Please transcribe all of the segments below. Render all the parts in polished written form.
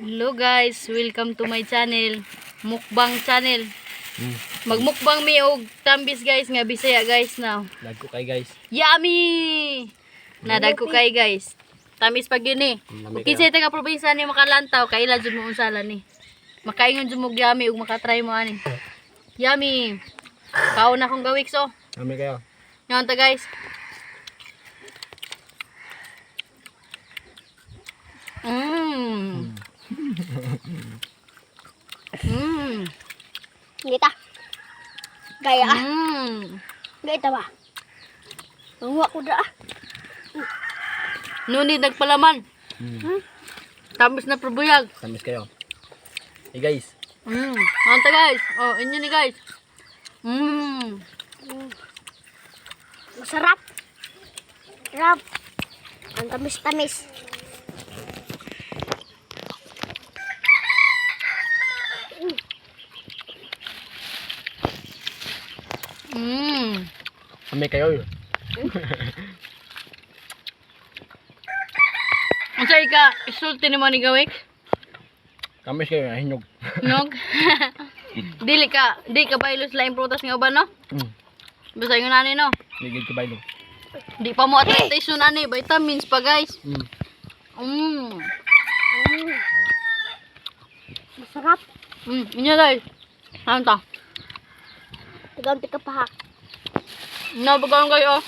Hello guys, welcome to my channel, Mukbang Channel. Magmukbang mi og tambis guys nga Bisaya guys now. Dagko kay guys. Yummy! Nadagko kay guys. Tamis pag yun eh. Lami Ug kinsay taga probinsya ni makalantaw, kaila jud mo unsala ni. Makaingon jud mo og yummy ug makatry mo ani. Yummy. Kaon na akong gawik so. Lami kayo. Ngayon ta guys. Gita. Gaya ah. Gaya ba? Manguha ko da ah. Ngunit nagpalaman. Tamis na probuyag. Tamis kayo. Hey guys. Ngayon ta guys. Oh, inyo ni guys. Masarap. Sarap. Ang tamis-tamis. Lami kayo. Unsa ka isulti nimo ni gawik? Tamis kayo, hinog. Nog. Dili ka, di ka bailos laing prutas nga uban no? Basta yung nani no. Ligid ka bailo. Di pa mo attention ani, vitamins pa guys. Masarap. Inyo guys. Ano ta? Tigang tika pahak. Nabagawan kayo.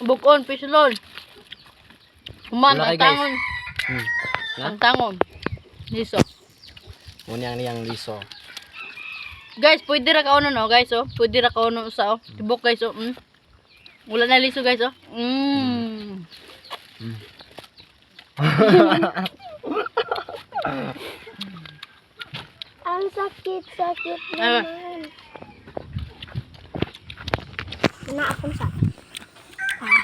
Bukon, pisilon. Human, Wala ang kay guys. tangon. Na? Ang tangon. Liso. Ngunyan niyang liso. Guys, pwede ra kauno no, guys, oh. Pwede ra kauno usa, oh. Tibok, guys, oh. Wala na liso, guys, oh. Ang sakit-sakit Ah. naman. Na akong sa. Ah,